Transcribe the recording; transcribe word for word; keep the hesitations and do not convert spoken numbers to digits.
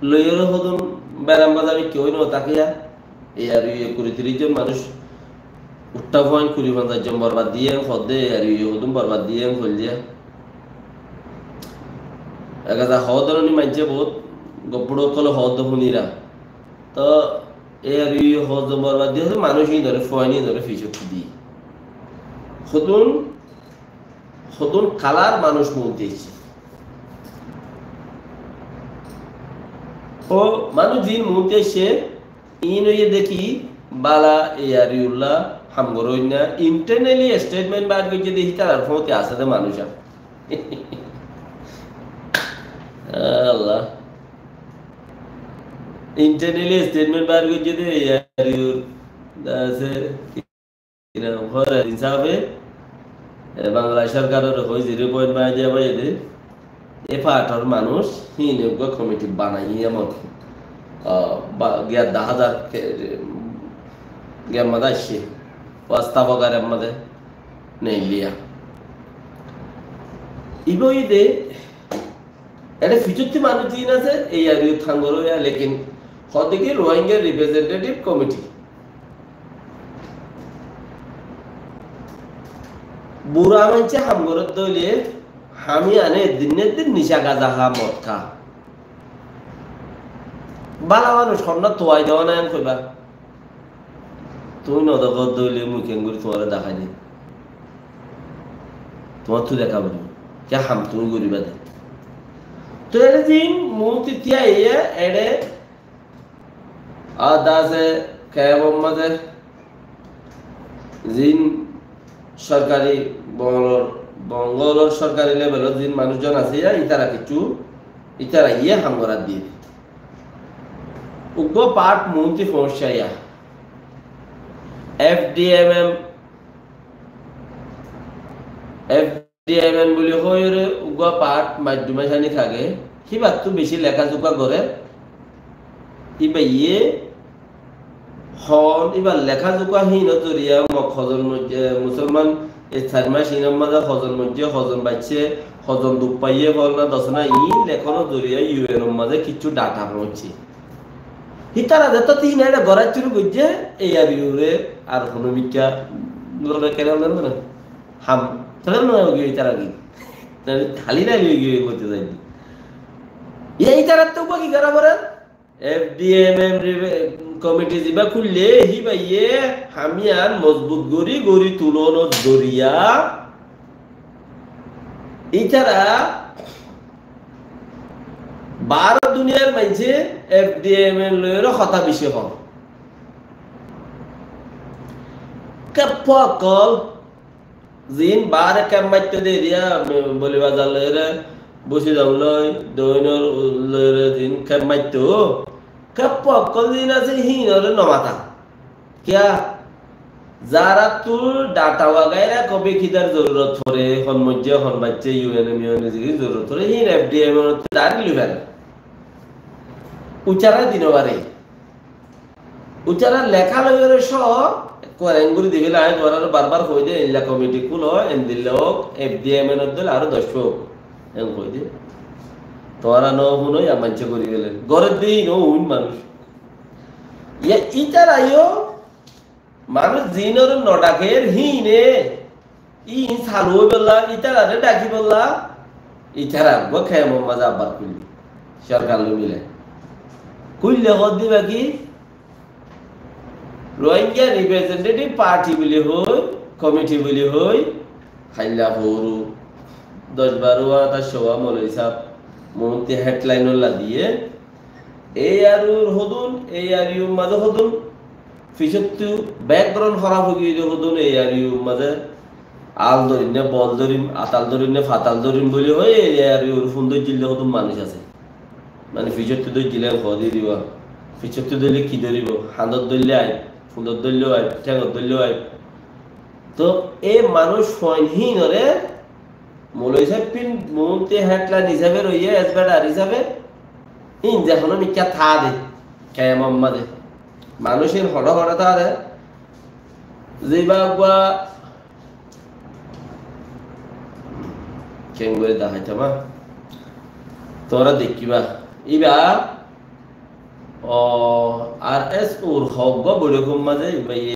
loiyóre hodún beram bazar kiyó no tákiya, ARU ye kuri tiríc zon manúic uttá fuain kuri fonzaic zon borbad diyé, fodde ARU ye hodún borbad diyé, hoilliya. Ek haza hodún ni maincé bout gopuro kolo hodún hunira. To ARU ye hodún borbad diyé, hodún manúic in dore fuain in dore fichot di. Hodún Hodún kalar manúic muúnti aiccé. Ó manúic ziín muúnti aiccé, iín óiye de ki bála ARU lla ham goróinna, internally statement bar goijjé de hítarar fóti asé de manúic ar. Allah. Internally statement bar goijjé de ARU asé. Iram hoór insafe, e, Bangla sorkarore hoi zero point báñgi diya báñgi de, e partor manúic híin uggúa komiti banaiyé emon, a, ba, giyar daházar ke, giyar mazé aiccé, wasta fogar mazé neilliya. Ibá óiye de, Ede fijotti manúic din asé, ei ARU t ham goróya, lekin hoddeki Rohingya Representative Committee. Bura maincé ham goródde óile, hami ane din ne din nica gaza há, mod há. Bála manúic honnát tuwai dewa nai en hoiba. Tuñí no dekódde óile mui keéngori tuáñre dekhái di. Tuáñttú deká foribo. Kiyá ham tuñí goriba de. Toi ere zin muúnti tíya iye ere ada asé kemor mazé zin sorkari bongolor, bongolor sorkari levelor zin manúic zon asé ya, ítara kessú, ítara iye ham gorat diye. Uggúa part muúnti foóñiccé ya. F D M M, F D M M buli hoiyóre uggúa part maiddu maicani táke. Híbattú bicí leká zuká goré. Íba iye hon, íbar leká zuká híinor zoriya mok hozon moijjé, musolman ei sair mac híinor mazé hozon moijjé, hozon baiccé, hozon duk faiyé, fol na dos na, iín lekonor zoriya U N or mazé kessú data foóñiccé. Hítara zeto tin ere gorá cúru goijjé, ei ARU re ar hono mikká lore kene lore na. Ham, tole mone ói giyói ítara ki. Tole hali hali ói giyói goitté zai. Iye ítara to ki gorá foré? F D M M re, komiti ziba kúille, híba iye hamiyan mozbut gorí gorí tulonor zoriya. Ítara Báro duniyar maincé F D M M loiyóre hotá bicí hoó. Keppa ókkol, zin báre kemp maitto de eriya, Boli Bazar loiyóre, Busidong loi, Doinor loiyóre zin kemp maitto. Keppa ókkol zin asé híinore no mata. Kiyá? Zarattú data wagaira kobe kidar zorurot fore, hon moijjé, hon baicce, U N M, U N M zikir zorurot fore, híin F D M M ottú direct loi fare. Ucára di no fare. Ucára leká loiyóre só, ekkuwar engori di fele, añí tuáñrare barbar hoi de, eilla komiti kúlo, endilla ók, F D M M ottú aró doc ók, en hoi de. Tuáñra no fúno, ya maincé gori fele. Goré de no fún manúic. Ye ítara yó manúic zinore no dhaker híine, íin salu óibolla, ítarare dhakibolla, ítara uggúa kemor mazé abbar kúille, sorkar loi mile. Kúille hoó de íba ki? Rohingya Representative Party buli hoi, komiti buli hoi, hailla horu doc baro añátar sowa moloi sab, muúnti headline olla diye, A R U r hodún, A R U r mazé hodún, fisottú background horaf ói giyé de hodún, A R U r mazé al dórim né bol dórim, atal dórim né fatal dórim buli hoi, A R U r fun dóijjil de hodún manúic asé. Mane fisottú dóijjil hoó de diba, fisottú dóille ki dóribo, handot dóille aib, fundot dóille aib, thengot dóille aib. Tó e manúic fuain híinore Moloi sáb ín muúntu headline hísabe roiyé, esbedar hísabe, ín ze honó mikká táa de, kemor mazé. Manúic ín hoçé hoçé táa de, ze íba uggúa, keéngorí dahaitam, tuáñra dekíba. Íba O, ar es ur hoggúa boiçókor mazé ibáye